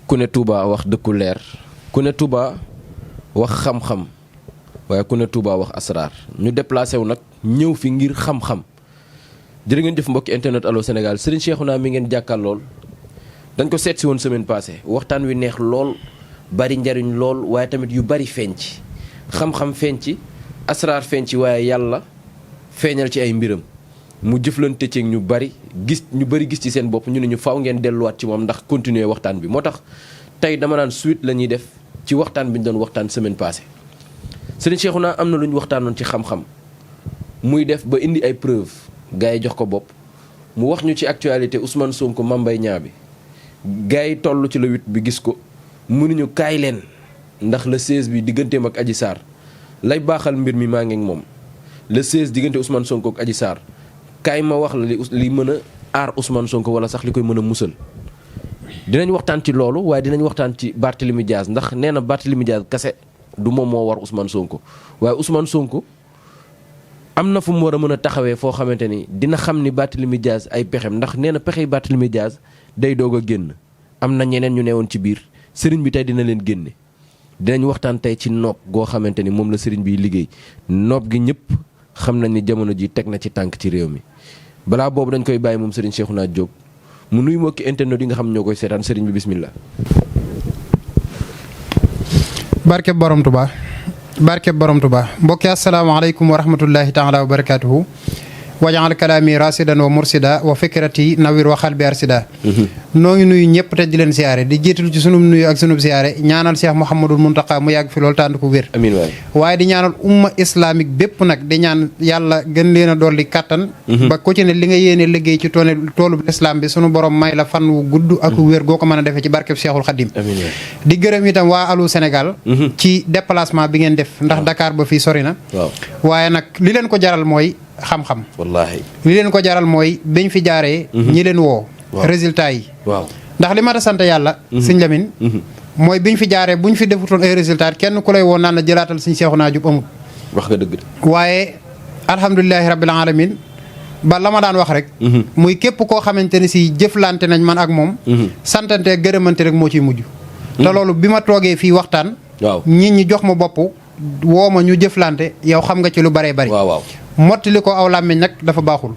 ku ne Touba wax dëkku leer ku ne Touba wax xam-xam waaye ku ne Touba wax asraar ñu déplacé wu nag ñëw fi ngir xam-xam jërë ngeen jëf mbokki internet Allô Sénégal Serigne Cheikhouna mi ngeen jàkkaar lool dañ ko seet si woon semaine passée waxtaan wi neex lool bari njariñ lool waaye tamit yu bari feeñ ci xam-xam feeñ ci asraar feeñ ci waaye yàlla feeñal ci ay mbiram mu jëflante ceeg ñu bari gis ci seen bopp ñu ne ñu faaw ngeen delluwaat ci moom ndax continuer waxtaan bi moo tax tey dama naan suite la ñuy def ci waxtaan bi ñu doon waxtaan semaine passée Serigne Cheikhouna am na lu ñu waxtaanoon ci xam-xam muy def ba indi ay preuve gars yi jox ko bopp mu wax ñu ci actualité Ousmane Sonko Mame Mbaye Niang bi gars yi toll ci le 8 bi gis ko mënuñu kaay leen ndax le 16 bi digganteem ak Adji Sarr lay baaxal mbir mi maa ngi ak moom le 16 diggante Ousmane Sonko ak Adji Sarr kaay ma wax la li mën a aar Ousmane Sonko wala sax li koy mën a musal dinañ waxtaan ci loolu waaye dinañ waxtaan ci Barthélémy Dias ndax nee na Barthélémy Dias kase du moom moo war Ousmane Sonko waaye Ousmane Sonko am na fu mu war a mën a taxawee foo xamante ni dina xam ni Barthélémy Dias ay pexem ndax nee na pexey Barthélémy Dias day doog a génn am na ñeneen ñu newoon ci biir sëriñ bi tey dina leen génne dinañ waxtaan tey ci nopp goo xamante ni moom la sëriñ biy liggéey nopp gi ñëpp xam nañ ni jamono ji teg na ci tànk ci réew mi balaa boobu dañ koy bàyyi moom Serigne Cheikhouna Diop mu nuyu mbokki internet yi nga xam ñoo koy seetaan sëriñ bi bismillah. barkeb borom Tuba mbokki asalaamaaleykum wa rahmatullahi taala wa barakaatuhu wajaxal kalaami rasidan wa mursida wa fikrati nawir wa xalbi arsida noo ngi nuyu ñëpp te di leen siyaare di jiital ci sunum nuyu ak sunub siyaare ñaanal Cheikh Mouhamadul Mountakha mu yàgg fi loolu tànd ko wér amiin waay waaye di ñaanal umma islamique bépp nag di ñaan yàlla gën leen a dolli kattan ba ku ci ne li nga yéene liggéey ci toolub islam bi sunu borom may la fan wu gudd ak wér goo ko mën a defee ci barkeb Cheikhul Khadim di gërëm itam waa Allô Sénégal ci déplacement bi ngeen def ndax Dakar ba fii sori na waaye nag li leen ko jaral mooy xam-xam wallaahi li leen ko jaral mooy biñ fi jaaree ñi leen woo résultat yi waaw ndax li ma ta sant yàlla sëñ Lamine mooy biñ fi jaaree buñ fi defutoon ay résultat kenn ku lay woo naan la jëlaatal sëñ Cheikhouna Diop amul wax nga dëgg waaye alhamdulilahi rabbil alamin ba la ma daan wax rek muy képp koo xamante ne si jëflante nañ man ak moom santante gërëmante rek moo ciy mujj te loolu bi ma toogee fii waxtaan waaw nit ñi jox ma bopp woo ma ñu jëflante yow xam nga ci lu bëree bëri waaw mottali ko aw làmmiñ nag dafa baaxul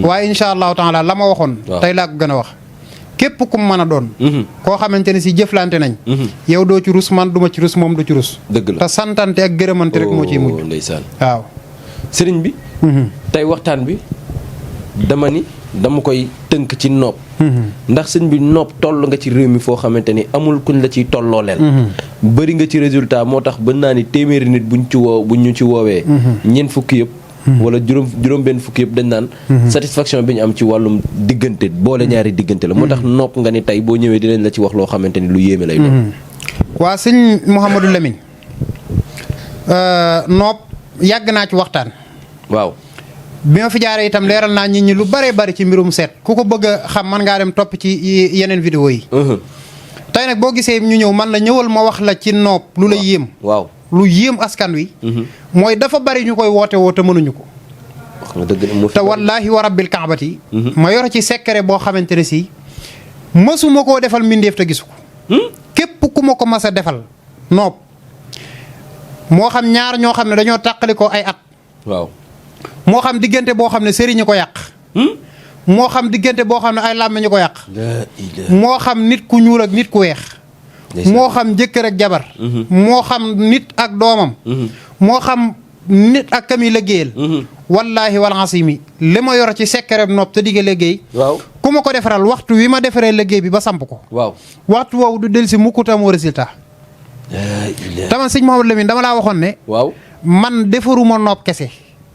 waaye insha allahu taala la ma waxoon tey laa ko gën a wax képp ku mu mën a doon koo xamante ne si jëflante nañ yow doo ci rus man du ma ci rus moom du ci rus dëgg la te santante ak gërëmante rek moo ciy mujj ndeysaan waaw sëriñ bi tey waxtaan bi dama koy tënk ci nopp ndax sëñ bi nopp toll nga ci réew mi foo xamante ni amul kuñ la ciy tolloo leen bëri nga ci résultat moo tax ba naa ni téeméeri nit buñ ñu ci woowee ñeent fukki yëpp wala juróom benn fukki yëpp dañ naan satisfaction bi ñu am ci wàllum diggante boole ñaari diggante la moo tax nopp nga ni tey boo ñëwee dinañ la ci wax loo xamante ni lu yéeme lay doon waa sëñ Mouhamadou Lamine nopp yàgg naa ci waxtaan waaw bi ma fi jaaree itam leeral naa nit ñi lu bëree bëri ci mbirum seet ku ko bëgg a xam man ngaa dem topp ci yeneen vidéo yi tey nag boo gisee ñu ñëw man la ñëwal ma wax la ci nopp lu la yéem waaw lu yéem askan wi mooy dafa bari ñu koy woote woo te mënuñu ko wax nga dëgg te wallaahi wa rabbil kaabati ma yor ci secret boo xamante ne si mësuma koo defal mbindeef te gisu ko képp ku ma ko mas a defal nopp moo xam ñaar ñoo xam ne dañoo tàqali ko ay at waaw moo xam diggante boo xam ne sëriñ ko yàq moo xam diggante boo xam ne ay làmmiñ ko yàq moo xam nit ku ñuul ak nit ku weex moo xam jëkkër ak jabar moo xam nit ak doomam moo xam nit ak kami liggéeyal wallaahi wal asimi li ma yor ci secret nopp te digga liggéey waaw ku ma ko defaral waxtu wi ma defaree liggéey bi ba samp ko waaw waxtu woowu du del si mukk amoo résultat taman sëñ Mouhamadou Lamine dama laa waxoon ne waaw man defaruma nopp kese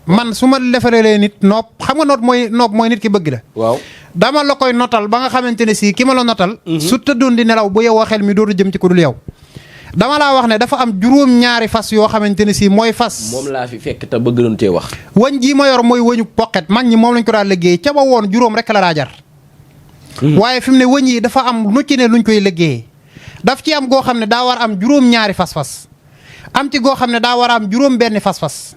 man su ma defaree nit nopp xam nga nopp mooy nit ki bëgg la waaw dama la koy notal ba nga xamante ne si ki ma la notal su tëddoon di nelaw bu yow xel mi dootu jëm ci ku dul yow dama laa wax ne dafa am juróom-ñaari fas yoo xamante ne si mooy fas moom laa fi fekk te bëgg doon cee wax wañ jii ma yor mooy wëñu poqet mag ñi moom lañ ko daan liggéey ca ba woon juróom rek la daa jar waaye fi mu ne wëñ yi dafa am nu ci ne luñ koy liggéeyee daf ci am goo xam ne daa war am juróom-ñaari fas-fas am ci goo xam ne daa war a am juróom benn fas-fas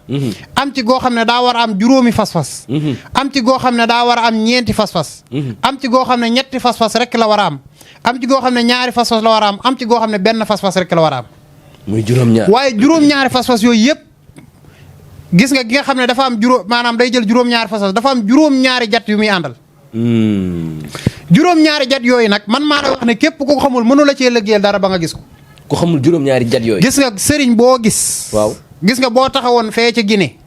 am ci goo xam ne daa war a am juróomi fas-fas am ci goo xam ne daa war a am ñeenti fas-fas am ci goo xam ne ñetti fas-fas rek la war a am ci goo xam ne ñaari fas-fas la war a am ci goo xam ne benn fas-fas rek la war a am muy juróom-ñaar waaye juróom-ñaari fas-fas yooyu yëpp gis nga gi nga xam ne dafa am maanaam day jël juróom-ñaari fas-fas dafa am juróom-ñaari jat yu muy àndal juróom-ñaari jat yooyu nag man maa la wax ne képp ku ko xamul mënu la cee liggéeyal dara ba nga gis ko ku xamul juróom-ñaari jat yooyu gis nga sëriñ boo gis waaw gis nga boo taxawoon fee ca Guinée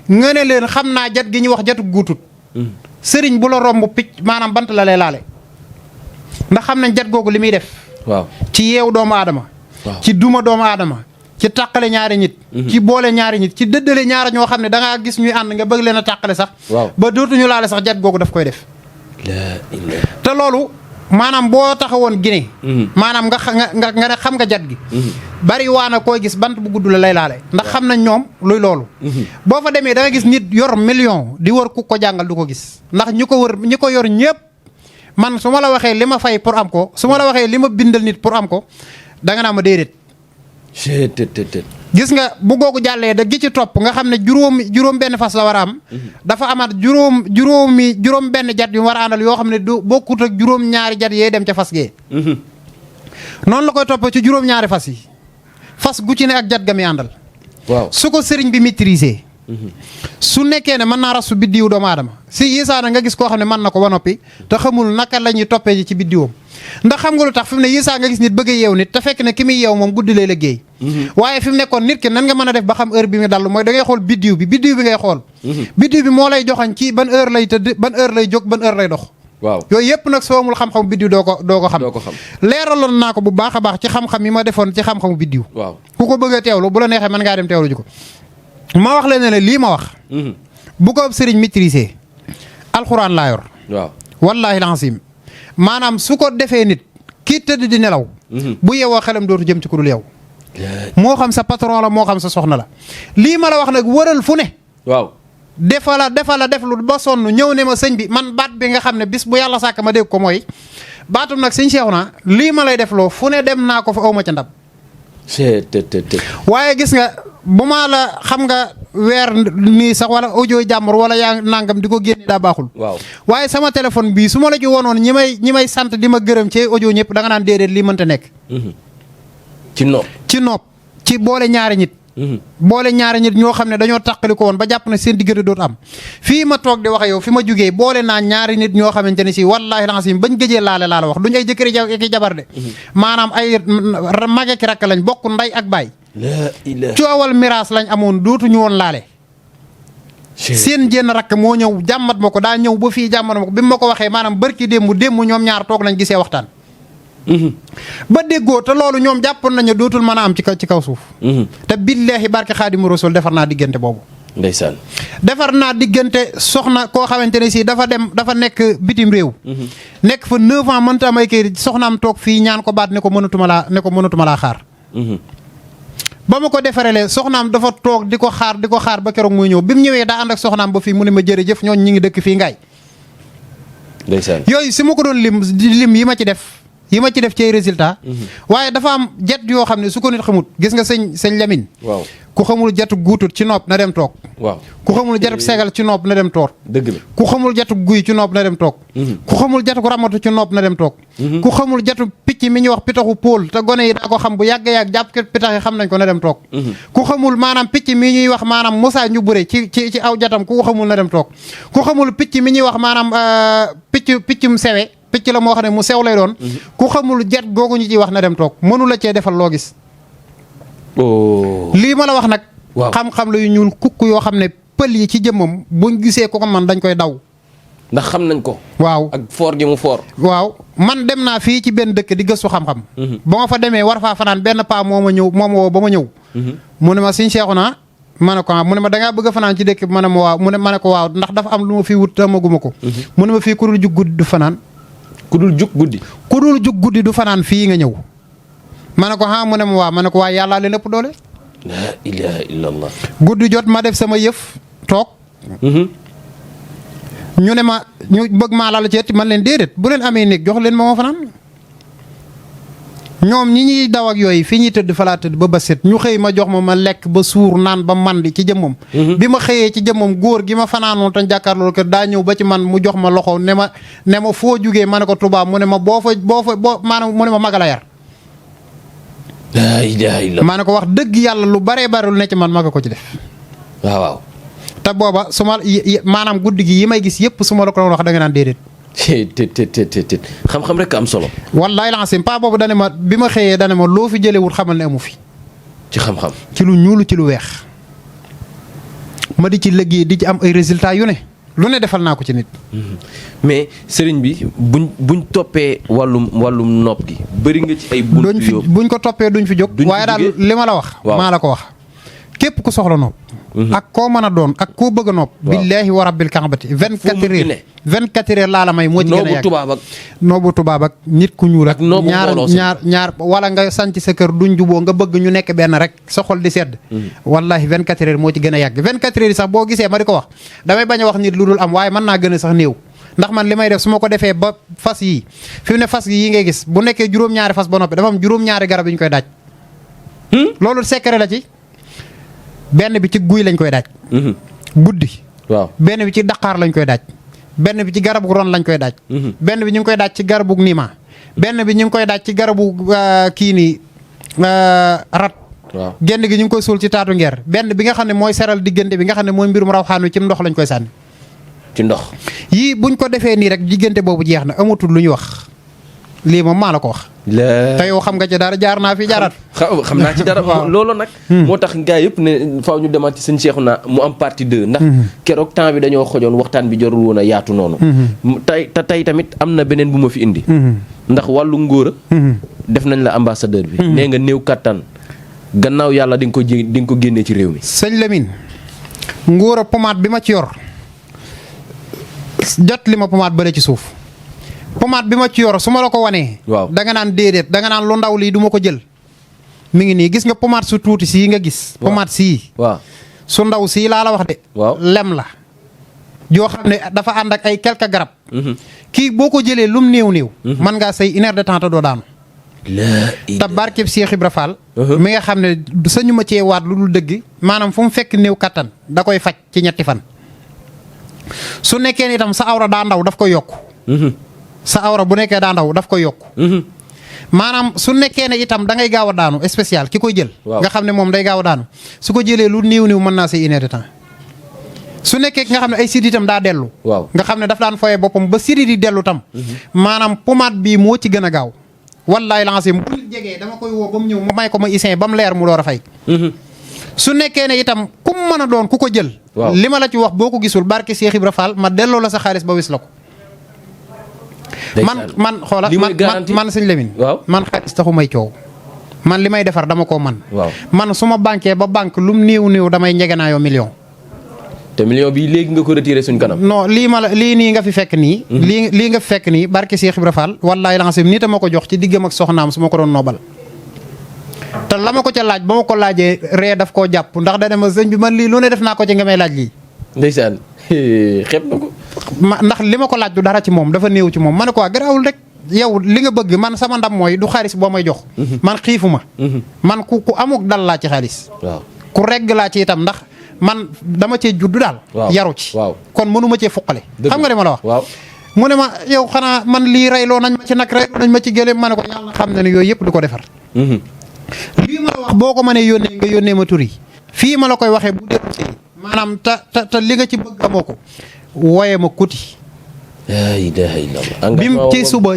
nga ne leen xam naa jat gi ñuy wax jatu guutut sëriñ bu la romb picc maanaam bant la lay laale ndax xam nañ jat googu li muy def waaw ci yeew doomu aadama waaw ci duma doomu aadama ci tàqale ñaari nit ci boole ñaari nit ci dëddale ñaara ñoo xam ne da ngaa gis ñuy ànd nga bëgg leen a tàqale sax waaw ba dootuñu laale sax jat googu daf koy def te loolu maanaam boo taxawoon Guinée maanaam nga ne xam nga jat gi bari waana koy gis bant bu gudd la lay laale ndax xam nañ ñoom luy loolu boo fa demee da nga gis nit yor million di wër ku ko jàngal du ko gis ndax ñi ko yor ñëpp man su ma la waxee li ma fay pour am ko su ma la waxee li ma bindal nit pour am ko da nga naa ma déedéet gis nga bu googu jàllee da gi ci topp nga xam ne juróom benn fas la war a am dafa amaat juróom benn jat yu war a àndal yoo xam ne du bokkut ak juróom ñaari jat yee dem ca fas gee noonu la koy topp ci juróom ñaari fas yi fas gu ci ne ak jat ga mi àndal waaw su ko sëriñ bi maîtriser su nekkee ne mën naa rasu biddiwu doomu aadama si yisaana nga gis koo xam ne mën na ko ba noppi te xamul naka la ñuy toppee ji ci biddiwam ndax xam nga lu tax fi mu ne yisaa nga gis nit bëgg a yeew nit te fekk ne ki muy yeew moom guddi lay liggéey waaye fi mu nekkoon nit ki nan nga mën a def ba xam heure bi mu dal mooy da ngay xool biddiw bi ngay xool biddiw bi moo lay joxañ ci ban heure lay tëdd ban heure lay jóg ban heure lay dox waaw yooyu yëpp nag soo amul xam-xamu biddiw doo ko xam leeraloon naa ko bu baax a baax ci xam-xam yi ma defoon ci xam-xamu biddiw waaw ku ko bëgg a teewlu bu la neexee mën ngaa dem teewlu ji ko ma wax leen ne lii ma wax bu ko sëriñ maîtriser alxuraan laa yor waaw wallaahi lancim maanaam su ko defee nit kii tëdd di nelaw bu yeewoo xelam dootu jëm ci ku dul yow moo xam sa patron la moo xam sa soxna la lii ma la wax nag wëral fu ne waaw def lu ba sonn ñëw ne ma sëñ bi man baat bi nga xam ne bis bu yàlla sàkk ma dégg ko mooy baatum nag sëñ Cheikhouna lii ma lay def loo fu ne dem naa ko fa awma ca ndam waaye gis nga bu maa la xam nga weer nii sax wala audio jàmbur wala yaa nangam di ko génne daa baaxul waaye sama téléphone bii su ma la ci wonoon ñi may sant di ma gërëm ci audio ñëpp da nga naan déedéet lii mënta nekk ci nopp ci boole ñaari nit ñoo xam ne dañoo tàqali ko woon ba jàpp na seen diggante dootu am fii ma toog di wax yow fi ma jugee boole naa ñaari nit ñoo xamante ne si wallaahi lancim bañ gëjee laale laa la wax duñ ay jëkkëri ki jabar de maanaam ay mage ki rakk lañ bokk nday ak baay coowal miraas lañ amoon dootuñu woon laale seen jenn rakk moo ñëw jàmmat ma ko daa ñëw ba fii jàmmat ma ko bi ma ko waxee maanaam bërki démb ñoom ñaar toog lañ gisee waxtaan ba déggoo te loolu ñoom jàppoon nañu dootul mën a am ci kaw suuf te billaahi barke Xaadimu Rasuul defar naa diggante boobu ndeysaan defar naa diggante soxna koo xamante ne si dafa nekk bitim réew nekk fa 9 ans mënta am ay kayit soxnaam toog fii ñaan ko baat ne ko mënatuma laa xaar ba ma ko defarelee soxnaam dafa toog di ko xaar ba keroog muy ñëw bi mu ñëwee daa ànd ak soxnaam ba fii mu ne ma jërëjëf ñooñu ñi ngi dëkk fii ngaay ndeysaan yooyu si ma ko doon lim yi ma ci def ci résultat waaye dafa am jet yoo xam ne su ko nit xamut gis nga sëñ Lamine waaw ku xamul jatu guutut ci nopp na dem toog waaw ku xamul jatu segal ci nopp na dem toog dëgg la ku xamul jatu guy ci nopp na dem toog ku xamul jatu ramatu ci nopp na dem toog ku xamul jatu picc mi ñuy wax pitaxu póol te gone yi daa ko xam bu yàgg-yàgg jàpp ke pitax yi xam nañ ko na dem toog ku xamul maanaam picc mi ñuy wax maanaam Moussa ñu bëre ci aw jatam ku xamul na dem toog ku xamul picc mi ñuy wax maanaam piccum sewe picc la moo xam ne mu sew lay doon ku xamul jet googu ñu ciy wax na dem toog mënu la cee defal loo gis lii ma la wax nag xam-xam la yu ñuul kukk yoo xam ne pël yi ci jëmmam buñ gisee ko man dañ koy daw ndax xam nañ ko waaw ak foor gi mu foor waaw man dem naa fii ci benn dëkk di gëstu xam-xam ba ma fa demee war faa fanaan benn paa moo ma woo ba ma ñëw mu ne ma sëñ Cheikhouna ma ne ko mu ne ma dangaa bëgg a fanaan ci dëkk bi ma ne ma waaw ma ne ko waaw ndax dafa am lu ma fii wut te amaguma ko mu ne ma fii ku dul jug guddi du fanaan ku dul jug guddi du fanaan fii nga ñëw ma ne ko mu ne ma waaw ma ne ko waaye yàllaa leen ëpp doole laa ilaaha illallah guddi jot ma def sama yëf toog ñu ne ma ñu bëgg maa lal ci ëtt man leen déedéet bu leen amee néeg jox leen ma fanaan ñoom ñi ñuy daw ak yooyu fi ñuy tëdd fa laa tëdd ba set ñu xëy ma jox ma lekk ba suur naan ba mandi ci jëmmam. bi ma xëyee ci jëmmam góor gi ma fanaanoon te jàkkaarloo kër daa ñëw ba ci man mu jox ma loxo ne ma foo jugee ma ne ko Touba mu ne ma boo maanaam mu ne ma maga la yar. laa ilaaha illa. maa ne ko wax dëgg yàlla lu baree bare lu ne ci man maga ko ci def. waaw waaw. te booba su ma maanaam guddi gi yi may gis yëpp su ma la ko doon wax da nga naan déedéet. te xam-xam rek am solo. wallaay lancé pa boobu dane ma bi ma xëyee dane ma loo fi jëlewut xamal ne amu fi. ci xam-xam. ci lu ñuulu ci lu weex. ma di ci liggéey di ci am ay résultats yu ne lu ne defal naa ko ci nit. mais sëriñ bi buñ toppee wàllum nopp gi bëri nga ci ay. buntu yoo buñ ko toppee duñ fi jóg. waaye daal li ma la wax. maa la ko wax. képp ku soxla nopp. ak koo mën a doon ak koo bëgg a nopp. billaahi wa rabbil kaabati 24 heures 24 heures laa la may moo ci gën a yàgg. noobu tubaab ak nit ku ñuul ak. ñaar wala nga sanc sa kër duñ juboo nga bëgg ñu nekk benn rek sa xol di sedd. wallaahi 24 heures moo ci gën a yàgg 24 heures yi sax boo gisee ma di ko wax damay bañ a wax nit lu dul am waaye mën naa gën a sax néew. ndax man li may def su ma ko defee ba fas yii fi mu ne fas yi ngay gis bu nekkee juróom-ñaari fas ba noppi dafa am juróom-ñaari garab yi ñu koy daaj. loolu secret la ci. benn bi ci guy lañ koy daaj. guddi. waaw benn bi ci daqaar lañ koy daaj. benn bi ci garabu ron lañ koy daaj. benn bi ñu ngi koy daaj ci garabu niima. benn bi ñu ngi koy daaj ci garabu kii nii rat. waaw genn gi ñu ngi koy suul ci taatu ngeer benn bi nga xam ne mooy seral diggante bi nga xam ne mooy mbirum raw xaanu ci ndox lañ koy sànni. ci ndox. yii buñ ko defee nii rek diggante boobu jeex na amatul lu ñu wax lii moom maa la ko wax. te yow xam nga ci dara jaar naa fi jaaraat. xam naa ci dara. loolu nag. moo tax gars yëpp ne faaw ñu demaat ci sëñ Cheikhouna mu am partie 2. ndax keroog temps bi dañoo xojoon waxtaan bi jarul woon a yaatu noonu. tey tamit am na beneen bu ma fi indi. ndax wàllu ngóora. def nañ la ambassadeur bi. nee nga néew kattan gannaaw yàlla di nga ko génnee ci réew mi. sëñ Lamine ngóora pommade bi ma ci yor jot li ma pommade bële ci suuf. pommade bi ma ci yor su ma la ko wanee. waaw da nga naan déedéet da nga naan lu ndaw lii du ma ko jël. mi ngi nii gis nga pommade su tuuti sii nga gis. pommade sii. waaw su ndaw sii laa la wax de. waaw lem la. joo xam ne dafa ànd ak ay quelques garab. kii boo ko jëlee lum néew. mën ngaa say 1 heure de temps te doo daanu. te barkeb Cheikh Ibra Fall. mi nga xam ne sañu ma cee waat lu dul dëgg. maanaam fu mu fekk néew kattan da koy faj ci ñetti fan. su nekkee ni itam sa awra daa ndaw daf koy yokk. sa awra bu nekkee daa ndaw daf koy yokk. maanaam su nekkee ne itam da ngay gaaw a daanu spécial ki koy jël. nga xam ne moom day gaaw a daanu su ko jëlee lu néew mën naa say 1 heure de temps. su nekkee nga xam ne ay sidit itam daa dellu. nga xam ne daf daan foyee boppam ba sidit di dellu tam. maanaam pommade bii moo ci gën a gaaw. wallaay lancé mu jegee dama koy woo ba mu ñëw ma may ko ma isin ba mu leer mu door a fay. su nekkee ne itam ku mu mën a doon ku ko jël. li ma la ci wax boo ko gisul barke Cheikh Ibra Fall ma delloo la sa xaalis ba wis la ko. man xoola man sëñ Lamine. man xaalis taxu may coow. man li may defar dama koo man man su ma banquee ba banque lum néew damay njegenaayoo million. te million bi léegi nga ko retiré suñ kanam. non lii nii nga fi fekk nii. lii nga fi fekk nii barke Cheikh Ibra Fall wallaay lancé nii ta ma ko jox ci diggam ak soxnaam su ma ko doon noobal. te la ma ko ca laaj ba ma ko laajee ree daf koo jàpp ndax da dem sëñ bi man lii lu ne def naa ko ci nga may laaj lii. ndeysaan xeeb na ko. ndax li ma ko laaj du dara ci moom dafa néew ci moom ma ne ko garaawul rek yow li nga bëgg man sama ndam mooy du xaalis boo may jox. man xiifu ma. man ku amuk dal laa ci xaalis. waaw ku regg laa ci itam ndax man dama cee juddu daal. yaru ci. kon mënu ma cee fuqale. xam nga li ma la wax. waaw mu ne ma yow xanaa man lii reyloo nañ ma ci nag reyloo nañ ma ci gëléem ma ne ko yàlla xam na ne yooyu yëpp du ko defar. lii ma la wax boo ko mënee yónnee nga yónnee ma tur yi fii ma la koy waxee bu dee maanaam te li nga ci bëgg amoo ko wooye ma kuti. laa ilaaha illallaah. bim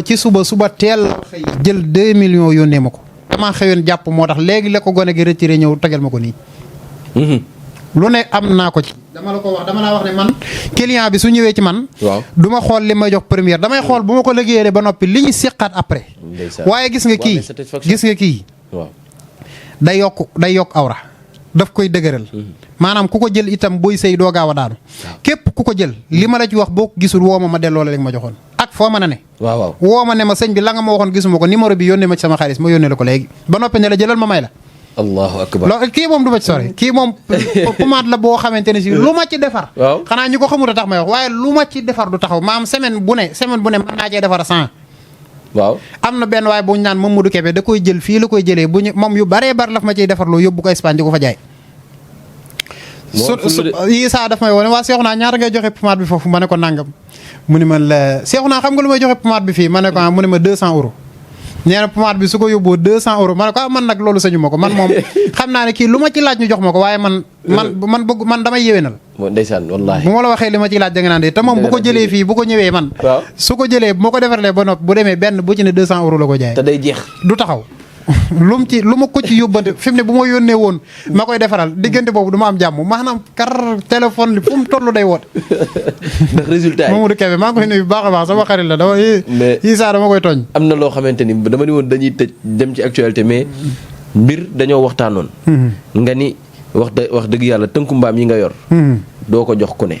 ci suba teel la xëy jël 2 millions yónnee ma ko. damaa xëyoon jàpp moo tax léegi la ko gone gi retiré ñëw tegal ma ko nii. lu ne am naa ko ci. dama la ko wax dama laa wax ne man client bi su ñëwee ci man. du ma xool li may jox première damay xool bu ma ko liggéeyee ba noppi li ñu seqaat après. waaye gis nga kii. day yokk awra daf koy dëgëral. maanaam ku ko jël itam booy sëy doo gaaw a daanu. képp ku ko jël li ma la ci wax boo ko gisul woo ma delloo la li ma joxoon. ak foo mën a ne. woo ma ne ma sëñ bi la nga ma waxoon gisuma ko numéro bi yónnee ma ci sama xaalis ma yónnee la ko léegi. ba noppi ne la jëlal ma may la. allahu akbar loolu kii moom du ma ci sori kii moom pommade la boo xamante ne si lu ma ci defar. xanaa ñu ko xamut a tax may wax waaye lu ma ci defar du taxaw maam semaine bu ne mën naa cee defar 100. waaw am na benn waaye bu ñu naan Mamadou Kébé da koy jël fii la koy jëlee bu ñu moom yu baree bari laf ma ciy defarloo yóbbu ko Espagne di ko fa jaay. yii saa daf may wone waa seexu naa ñaata ngay joxe pomade bi foofu ma ne ko nangam mu ne ma la seexu naa xam nga lu may joxe pomade bi fii ma ne ko mu ne ma 200 euros. nee na pomade bi su ko yóbboo 200 euros ma ne ko man nag loolu sañu ma ko man moom xam naa ne kii lu ma ci laaj ñu jox ma ko waaye man damay yéwénal. ndeysaan wallaahi. bu ma la waxee li ma ci laaj da nga naan de te moom bu ko jëlee fii bu ko ñëwee man. su ko jëlee bu ma ko defarlee ba noppi bu demee benn bu ci ne 200 euros la ko jaayee. te day jeex du taxaw. lu ma ko ci yóbbante fi mu ne bu ma yónnee woon ma koy defaral diggante boobu du ma am jàmm maanaam kar téléphone li fu mu toll day woot. ndax résultat yi Mamadou Kébé maa ngi koy nuyu bu baax a baax sama xarit la dama yii saa dama koy tooñ. am na loo xamante ni dama ni woon dañuy tëj dem ci actualité mais mbir dañoo waxtaanoon. nga ni wax dëgg yàlla tënku mbaam yi nga yor. doo ko jox ku ne.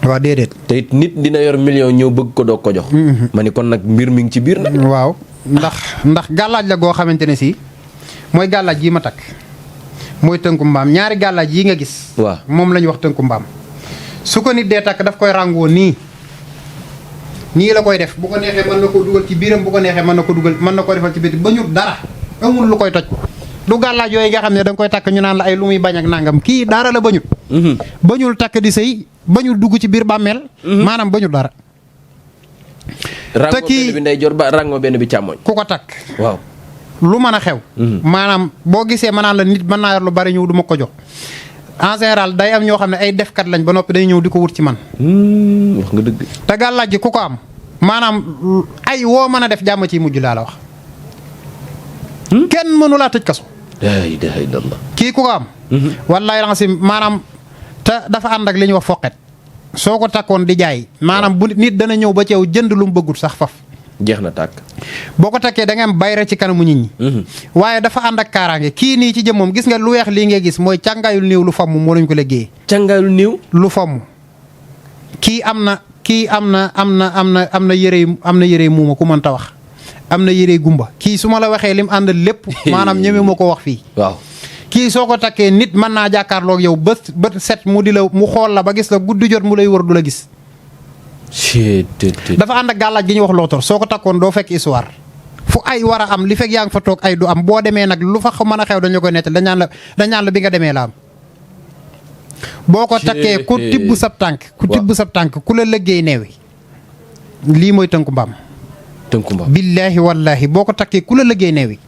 waaw déedéet. te it nit dina yor million ñëw bëgg ko doog ko jox. ma ni kon nag mbir mi ngi ci biir nag. waaw ndax gàllaaj la goo xamante ne si mooy gàllaaj yi ma takk mooy tënku mbaam ñaari gàllaaj yi nga gis. waaw moom la ñu wax tënku mbaam. su ko nit dee takk daf koy ràngoo nii la koy def bu ko neexee mën na ko dugal ci biiram bu ko neexee mën na ko defal ci biti ba ñu dara amul lu koy toj. du gàllaaj yooyu nga xam ne da nga koy takk ñu naan la ay lu muy bañ ak nangam kii dara la bañut. bañul takk di sëy bañul dugg ci biir bàmmeel. maanaam bañul dara. te kii bi ndeyjoor ba rango benn bi càmmoñ. ku ko takk. waaw lu mën a xew. maanaam boo gisee ma naan la nit mën naa yor lu bari ñëw du ma ko jox. en général day am ñoo xam ne ay defkat lañ ba noppi day ñëw di ko wut ci man. wax nga dëgg. te gàllaaj ji ku ko am maanaam ay woo mën a def jàmm ciy mujj laa la wax. kenn mënu laa tëj kaso. la ilaha illallah. kii ku ko am. wallaay la nga si maanaam te dafa ànd ak li ñuy wax foqet. soo ko takkoon di jaay maanaam bu nit dana ñëw ba ci yow jënd lu mu bëggut sax faf. jeex na tàkk. boo ko takkee da nga am bayra ci kanamu nit ñi. waaye dafa ànd ak kaaraange kii nii ci jëmmam gis nga lu weex lii ngay gis mooy càngaayul néew lu fomm moo lañ ko liggéeyee. càngaayul néew. lu fomm kii am na yërey muuma ku mënta wax am na yërey gumba kii su ma la waxee lim àndal lépp. maanaam ñeme ma ko wax fii. waaw kii soo ko takkee nit mën naa jàkkaarloog yow bët set mu xool la ba gis la guddi jot mu lay wër du la gis. dafa ànd ak gàllaaj gi ñuy wax lootor soo ko takkoon doo fekk histoire fu ay war a am li fekk yaa ngi fa toog ay du am boo demee nag lu fa mën a xew dañu koy nettal dañaan la bi nga demee la am. boo ko takkee ku tibb sab tànk ku la lëggéey neewi lii mooy tënku mbaam. billaahi wallaahi boo ko takkee ku la lëggéey neewi.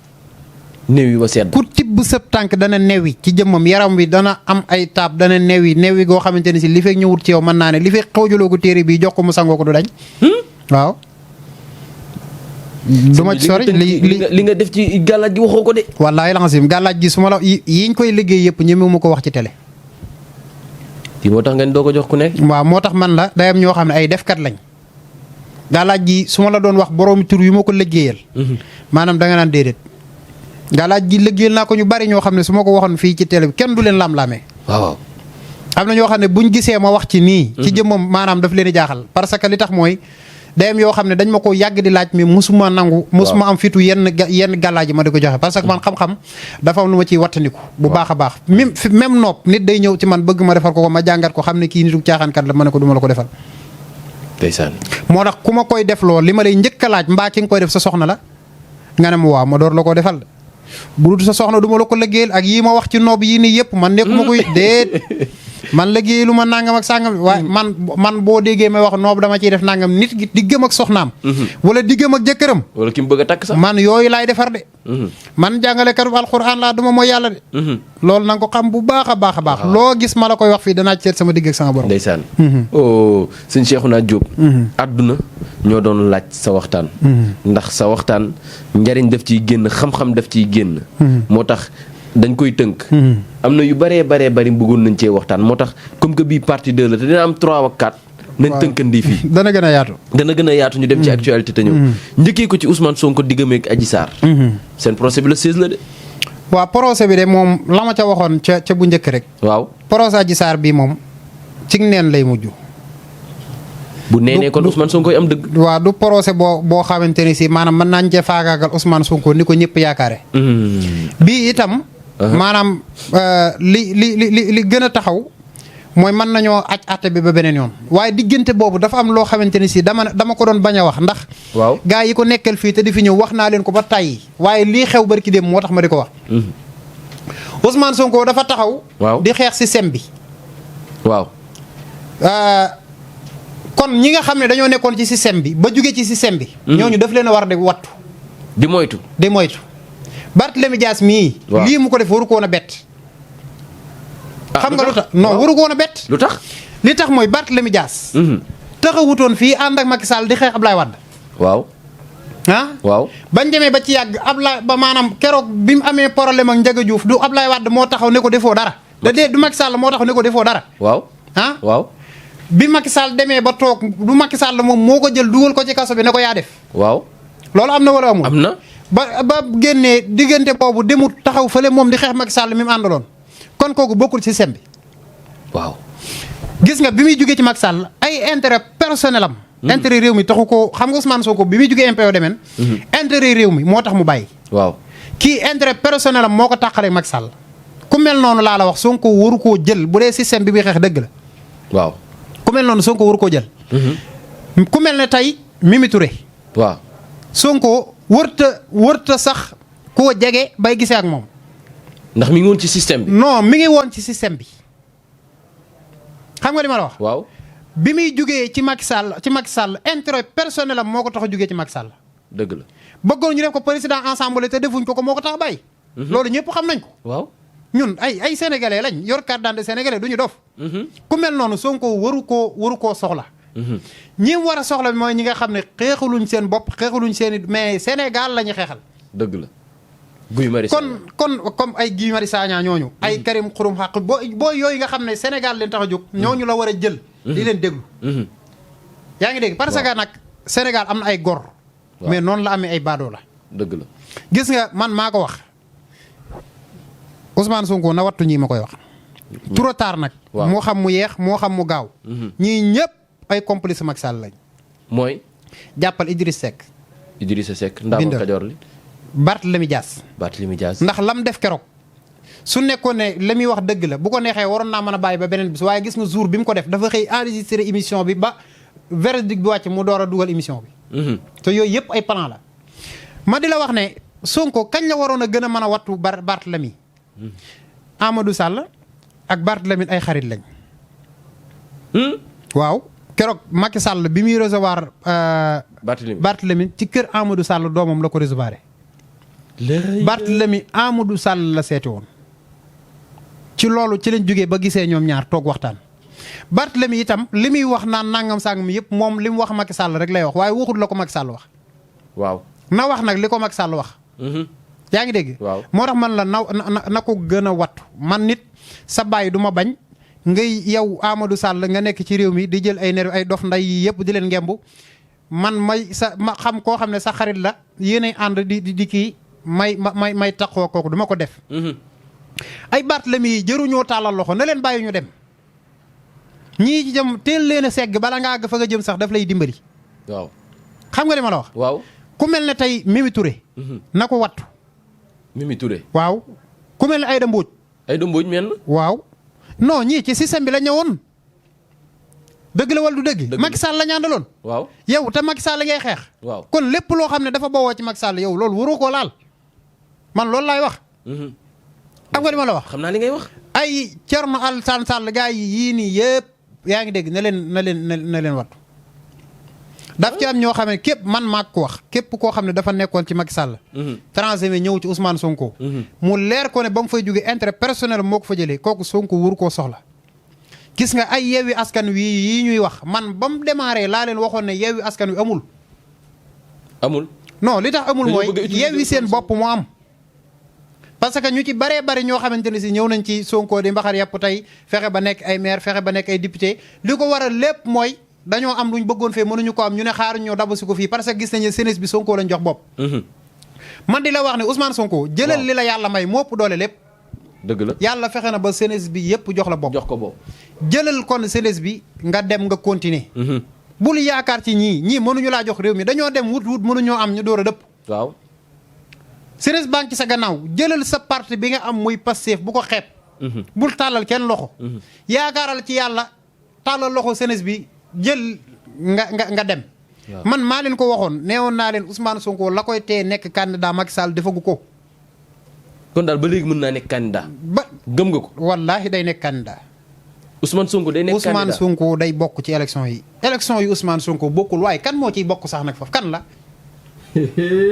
néew yi ba sedd. ku tibb sëb tànk dana newi ci jëmmam yaram wi dana am ay taab dana newi goo xamante ne si li fekk ñëwut ci yow mën naa ne li fekk xawjaloo ko téere bii jox ko mu sangoo ko du dañ. waaw. du ma ci sori li nga def ci gàllaaj gi waxoo ko de. wallaahi laxasim gàllaaj gi su ma la yiñ koy liggéey yëpp ñemewu ma ko wax ci télé. kii moo tax ngeen doo ko jox ku nekk. waaw moo tax man la day am ñoo xam ne ay defkat lañ. gàllaaj gi su ma la doon wax borom tur yu ma ko liggéeyal. maanaam danga naan déedéet. gàllaaj gi liggéeyal naa ko ñu bari ñoo xam ne su ma ko waxoon fii ci télé bi kenn du leen lam-lamee. waaw. am na ñoo xam ne buñ gisee ma wax ci nii. ci jëmmam maanaam daf leen di jaaxal parce que li tax mooy day am yoo xam ne dañ ma ko yàgg di laaj mais musuma nangu. musuma am fitu yenn gàllaaj yi ma di ko joxe parce que man xam-xam dafa am lu ma ciy wattandiku. bu baax a baax même nopp nit day ñëw ci man bëgg ma defal ko ma jàngat ko xam ne kii nitu caaxaankat la ma ne ko du ma la ko defal. ndeysaan. moo tax ku ma koy def lool li ma lay njëkk a laaj mbaa ki nga koy def sa soxna la nga ne ma waaw ma door la ko defal bu dul sa soxna du ma la ko liggéeyal ak yii ma wax ci noob yii nii yëpp man nekkuma koy déet man liggéeyalu ma nangam ak sàngam waaye man boo déggee may wax noob dama ciy def nangam nit gi diggam ak soxnaam. wala diggam ak jëkkëram. wala ki mu bëgg a takk sax. man yooyu laay defar de. man jàngalekatu alxuraan laa duma mooy yàlla de. loolu na nga ko xam bu baax a baax a baax. loo gis ma la koy wax fii danaa ci seet sama digg ak sama borom. ndeysaan. oh sëñ Cheikhouna Diop. àdduna ñoo doon laaj sa waxtaan. ndax sa waxtaan njariñ daf ciy génn xam-xam daf ciy génn. moo tax dañ koy tënk. am na yu bëree bari bëggoon nañ cee waxtaan moo tax comme que bii partie 2 la te dina am 3 ak 4. nañ tënkandi fii. dana gën a yaatu. ñu dem ci actualité te ñëw. njëkkee ko ci Ousmane Sonko diggam ak Adji Sarr. seen procès bi la 16 la de. waaw procès bi de moom la ma ca waxoon ca bu njëkk rek. waaw procès Adji Sarr bi moom cig neen lay mujj. bu neenee kon Ousmane Sonko yi am dëgg. waaw du procès boo xamante ni si maanaam mën naa cee faagaagal Ousmane Sonko ni ko ñëpp yaakaare. bii itam. maanaam li gën a taxaw mooy mën nañoo aj àtte bi ba beneen yoon waaye diggante boobu dafa am loo xamante ni si dama ko doon bañ a wax ndax. waaw gaa yi ko nekkal fii te di fi ñëw wax naa leen ko ba tàyyi waaye lii xew barki dem moo tax ma di ko wax. Ousmane Sonko dafa taxaw. waaw di xeex système bi. waaw. kon ñi nga xam ne dañoo nekkoon ci système bi ba jóge ci système bi. ñooñu daf leen a war di wattu. di moytu. Barthélémy Dias mii. waaw lii mu ko def waru ko woon a bett. xam nga lu tax non waru ko woon a bett. lu tax li tax mooy Barthélémy Dias. taxawutoon fii ànd ak Macky Sall di xeex Ablaye Wade. waaw. waaw. bañ demee ba ci yàgg Ablaye ba maanaam keroog bi mu amee problème ak Ndiaga Diouf du Ablaye Wade moo taxaw ne ko defoo dara. du Macky Sall moo taxaw ne ko defoo dara. waaw. waaw. bi Macky Sall demee ba toog du Macky Sall moom moo ko jël dugal ko ci kaso bi ne ko yaa def. waaw. loolu am na wala amul. am na. ba génnee diggante boobu demut taxaw fële moom di xeex Macky Sall mi mu àndaloon kon kooku bokkul ci système bi. waaw. gis nga bi muy jugee ci Macky Sall ay intérêt personnel am. intérêt réew mi taxu ko xam nga Ousmane Sonko bi muy jugee MPO demeen. intérêt réew mi moo tax mu bàyyi. waaw. kii intérêt personnel am moo ko tàqalee Macky Sall ku mel noonu laa la wax Sonko waru koo jël bu dee système bi muy xeex dëgg la. waaw. ku mel noonu Sonko waru koo jël. ku mel ne tey Mimi Touré. waaw. Sonko wërta sax koo jege bay gisee ak moom. ndax mi ngi woon ci système bi. non mi ngi woon ci système bi xam nga li ma la wax. waaw. bi muy jugee ci Macky Sall intérêt personnel am moo ko tax a jugee ci Macky Sall. dëgg la. bëggoon ñu def ko président ensemble te defuñ ko moo ko tax a bàyyi. loolu ñëpp xam nañ ko. waaw. ñun ay sénégalais lañ yor carte d'identité sénégalais du ñu dof. ku mel noonu Sonko waru koo soxla. ñi war a soxla mooy ñi nga xam ne xeexaluñ seen bopp xeexaluñ seen i mais Sénégal la ñu xeexal. dëgg la. Guy Marius kon comme ay Guy Marius Sagna ñooñu. ay Karim Xurum Xaq boo yooyu nga xam ne Sénégal leen tax a jóg. ñooñu la war a jël. di leen déglu. yaa ngi dégg parce que nag Sénégal am na ay gor. mais noonu la amee ay baadoo la. dëgg la. gis nga man maa ko wax Ousmane Sonko na wattu ñii ma koy wax. trop tard nag. moo xam mu yeex moo xam mu gaaw. ñii ñëpp ay complice Macky Sall lañ. mooy. jàppal Idrissa Seck. Idrissa Seck Ndaama Kajoor li. Barthélémy Dias. ndax lam def keroog su nekkoon ne la muy wax dëgg la bu ko neexee waroon naa mën a bàyyi ba beneen bis waaye gis nga jour bi mu ko def dafa xëy enregistré émission bi ba verdict bi wàcc mu door a dugal émission bi. te yooyu yëpp ay plan la. ma di la wax ne Sonko kañ la waroon a gën a mën a wattu Barthélémy. Amadou Sall ak Barthélémy ay xarit lañ. waaw keroog Macky Sall bi muy recevoir. Barthélémy ci kër Amadou Sall doomam la ko recevoir. Barthélémy Amadou Sall la seeti woon. ci loolu ci lañ jógee ba gisee ñoom ñaar toog waxtaan. Barthélémy itam li muy wax naan nangam sangam yëpp moom li mu wax Macky Sall rek lay wax waaye waxut la ko Macky Sall wax. waaw na wax nag li ko Macky Sall wax. yaa ngi dégg. waaw moo tax man la na ko gën a wattu man nit sa baay du ma bañ ngay yow Amadou Sall nga nekk ci réew mi di jël ay nerf ay dof nday yi yëpp di leen ngemb man ma xam koo xam ne sa xarit la yéenay ànd di kii may taxoo kooku du ma ko def. ay Barthélémy yi jëruñoo tàllal loxo na leen bàyyi ñu dem ñii ci jëm teel leen a segg bala ngaa àgg fa nga jëm sax daf lay dimbali. waaw xam nga li ma la wax. waaw ku mel ne tey Mimi Touré. na ko wattu. Mimi Touré. waaw ku mel ne Aïda Mbodj. Aïda Mbodj mel. waaw non ñii ci système bi la ñëwoon dëgg la wala du dëgg. Macky Sall la ñu àndaloon. waaw yow te Macky Sall ngay xeex. waaw kon lépp loo xam ne dafa bawoo ci Macky Sall yow loolu waroo koo laal man loolu laay wax. xam nga li ma la wax. xam naa li ngay wax. ay Thierno Alassane Sall gars yi yii nii yëpp yaa ngi dégg na leen wattu daf ci am ñoo xam ne képp man maa ko wax képp koo xam ne dafa nekkoon ci Macky Sall. transhumé ñëw ci Ousmane Sonko. mu leer ko ne ba mu fay jóge intérêt personnel moo ko fa jëlee kooku Sonko wuru koo soxla. gis nga ay Yewwi Askan Wi yii ñuy wax man ba mu démarré laa leen waxoon ne Yewwi Askan Wi amul. amul. non li tax amul mooy Yewwi seen bopp moo am. parce que ñu ci baree bari ñoo xamante ne si ñëw nañ ci Sonko di mbaxar yàpp tey fexe ba nekk ay maire fexe ba nekk ay député li ko waral lépp mooy dañoo am luñ bëggoon fee mënuñu ko am ñu ne xaaruñ ñoo dabu si ko fii parce que gis nañu jeunesse bi Sonko lañ jox bopp. man di la wax ne Ousmane Sonko. jëlal li la yàlla may moo ëpp doole lépp. dëgg la yàlla fexe na ba jeunesse bi yëpp jox la bopp. jox ko bopp. jëlal kon jeunesse bi nga dem nga continuer. bul yaakaar ci ñii mënuñu laa jox réew mi dañoo dem wut mënuñoo am ñu door a dëpp. waaw. jeunesse banque ci sa gannaaw jëlal sa parti bi nga am muy Pastef bu ko xeeb bul tàllal kenn loxo yaakaaral ci yàlla tàllal loxo senes bi jël nga dem man maa leen ko waxoon neewoon naa leen Ousmane Sonko la koy tee nekk candidat Macky Sall defagu ko kon daal ba léegi mën naa nekk candidat ba gëm nga ko wallaahi day nekk candidat Ousmane Sonko day nekk candidat Ousmane Sonko day bokk ci élection yi Ousmane Sonko bokkul waaye kan moo ciy bokk sax nag foofu kan la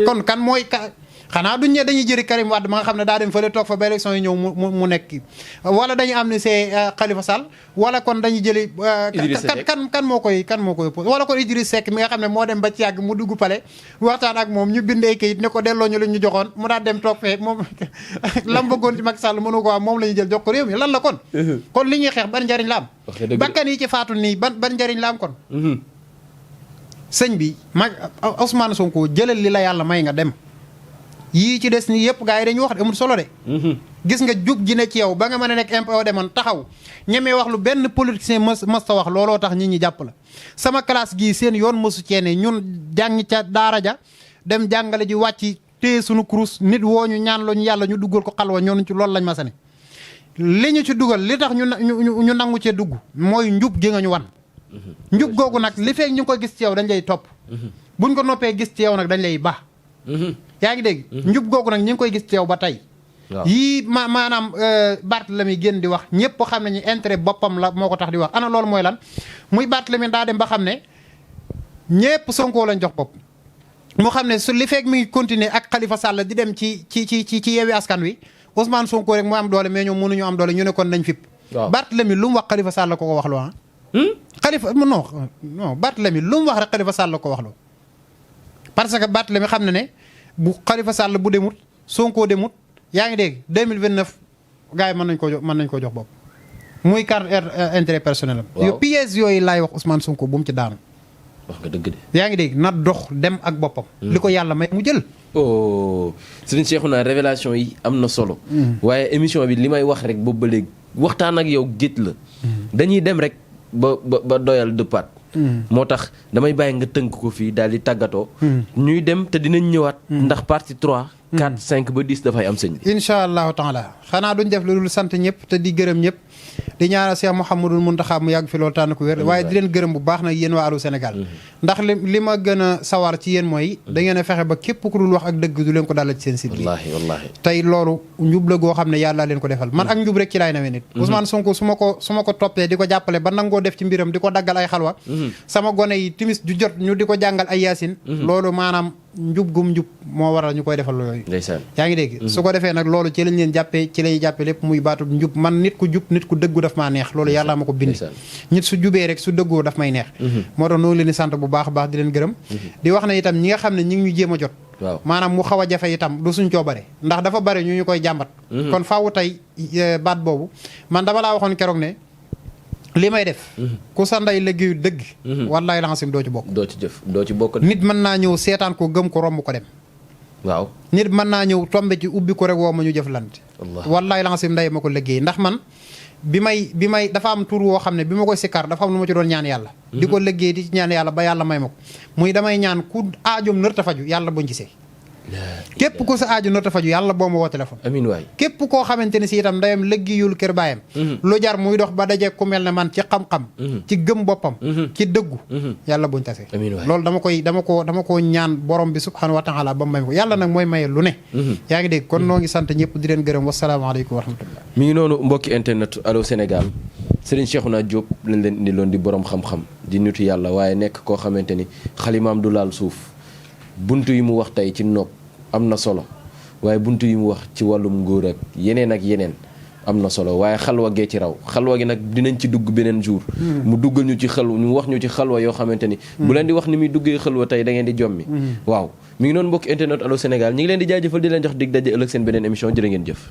kon kan mooy xanaa duñ ne dañuy jëri Karim Wade ma nga xam ne daa dem fële toog fa ba élection yi ñëw mu nekk wala dañu am ni c'est Khalifa Sall wala kon dañuy jëli kan moo koy wala kon Idriss Seck mi nga xam ne moo dem ba ci yàgg mu dugg pale waxtaan ak moom ñu bindee kayit ne ko delloo ñu lu ñu joxoon mu daal dem toog fee moom lam bëggoon ci Macky Sall mënu ko am moom la ñu jël jox ko réew mi lan la kon kon li ñuy xeex ban njariñ la am bakkan yi ci faatu nii ban njariñ la am kon sëñ bi Ousmane Sonko jëlal li la yàlla may nga dem yii ci des nii yëpp gars yi dañuy wax amul solo de gis nga jub ji ne ci yow ba nga mën a nekk impôt demoon taxaw ñemee wax lu benn politicien mës ta wax looloo tax nit ñi jàpp la sama classe gii seen yoon mësu ceene ñun jàng ca daara ja dem jàngale ji wàcc téye suñu kurus nit woo ñu ñaan lañu yàlla ñu duggal ko xalwa ñoonu ci loolu lañ ma sane li ñu ci dugal li tax ñu nangu cee dugg mooy njub gi nga ñu wan njub googu nag li feek ñu ngi ko gis ci yow dañ lay topp buñ ko noppee gis ci yow nag dañ lay baax yaa ngi dégg njub googu nag ñu ngi koy gis ci yow ba tey yii maanaam Barthélemy génn di wax ñëpp xam nañu intérêt boppam la moo ko tax di wax ana loolu mooy lan muy Barthélemy daa dem ba xam ne ñëpp Sonko lañ jox bopp mu xam ne su li fekk mi ngi continuer ak Khalifa Sall di dem ci Yewwi Askan Wi Ousmane Sonko rek moo am doole mais ñoom mënuñu am doole ñu ne kon nañ fipp Barthélemy lu mu wax Khalifa Sall ko wax loo Khalifa non Barthélemy lu mu wax rek Khalifa Sall ko wax loo parce que Barthélemy xam na ne bu Khalifa Sall bu demut Sonko demut yaa ngi dégg 2029 gars yi mën nañ ko jox bopp muy carte intérêt personnel am yo pièces yooyu laay wax Ousmane Sonko bu mu ci daanu wax nga dëgg de yaa ngi dégg na dox dem ak boppam li ko yàlla may mu jël Serigne Cheikhouna révélation yi am na solo waaye émission bi li may wax rek boobu ba léegi waxtaan ak yow géej la dañuy dem rek ba doyal dëppaat moo tax damay bàyyi nga tënk ko fii daal di tàggatoo ñuy dem te dinañ ñëwaat ndax partie 3 4 5 ba 10 dafay am sëñ bi incha allahu taala xanaa duñ def lu dul sant ñëpp te di gërëm ñëpp di ñaanal Cheikh Mouhamadul Mountakha mu yàgg fi loolu tànn ko wér waaye di leen gërëm bu baax nag yéen waa Allô Sénégal ndax li ma gën a sawar ci yéen mooy da ngeen a fexe ba képp ku dul wax ak dëgg du leen ko dalal ci seen site bi wallaahi tey loolu njub la goo xam ne yàlla leen ko defal man ak njub rek ci laay nawee nit Ousmane Sonko su ma ko toppee di ko jàppale ba nangoo def ci mbiram di ko daggal ay xalwa sama gone yi timis ju jot ñu di ko jàngal ay yaasin loolu maanaam njub gum njub moo waral ñu koy defal yooyu yaa ngi dégg su ko defee nag loolu ci lañ leen jàppee ci lañuy jàppee lépp muy baatu njub man nit ku jub nit ku dëggu daf maa neex loolu yàlla ma ko bind nit su jubee rek su dëggoo daf may neex moo tax noonu leen di sant bu baax a baax di leen gërëm di wax ne itam ñi nga xam ne ñi ngi ñu jéem a jot maanaam mu xaw a jafe itam du suñ coobare ndax dafa bari ñu koy jàmbat kon faawu tey baat boobu man dama laa waxoon keroog ne li may def ku sa ndey liggéeyu dëgg wallaay la xasim doo ci bokk doo ci bokk nit mën naa ñëw seetaan ko gëm ko romb ko dem waaw nit mën naa ñëw tombe ci ubbi ko rek woo ma ñu jëflante wallaay la xasim ndey ma ko liggéey ndax man bi may dafa am tur woo xam ne bi ma koy sikkar dafa am lu ma ci doon ñaan yàlla di ko liggéey di ci ñaan yàlla ba yàlla may ma ko muy damay ñaan ku aajoom nër ta faju yàlla buñ gisee képp ku sa aajo nër ta faju yàlla boo ma woo téléphone amiin waay képp koo xamante ne si itam ndeyam liggéeyul kër baayam lu jar muy dox ba daje ku mel ne man ci xam-xam ci gëm boppam ci dëggu yàlla buñ tasee loolu dama ko ñaan borom bi subhanahu wa taala ba may ko yàlla nag mooy maye lu ne yaa ngi dégg kon noo ngi sant ñëpp di leen gërëm wasalaamaaleykum wa rahmatullah mi ngi noonu mbokki internet Allô Sénégal Serigne Cheikhouna Diop lañ leen indi loon di borom xam-xam di nitu yàlla waaye nekk koo xamante ni xalimaam du laal suuf buntu yi mu wax tey ci nopp am na solo waaye buntu yi mu wax ci wàllum ngóor ak yeneen am na solo waaye xalwa gee ci raw xalwa gi nag dinañ ci dugg beneen jour mu duggal ñu ci xalwa ñu wax ñu ci xalwa yoo xamante ni bu leen di wax ni muy duggee xalwa tey da ngeen di jommi waaw mi ngi noonu mbokk internet Allô Sénégal ñi ngi leen di jaajëfal di leen jox dig daje ëllëg seen beneen émission jërë ngeen jëf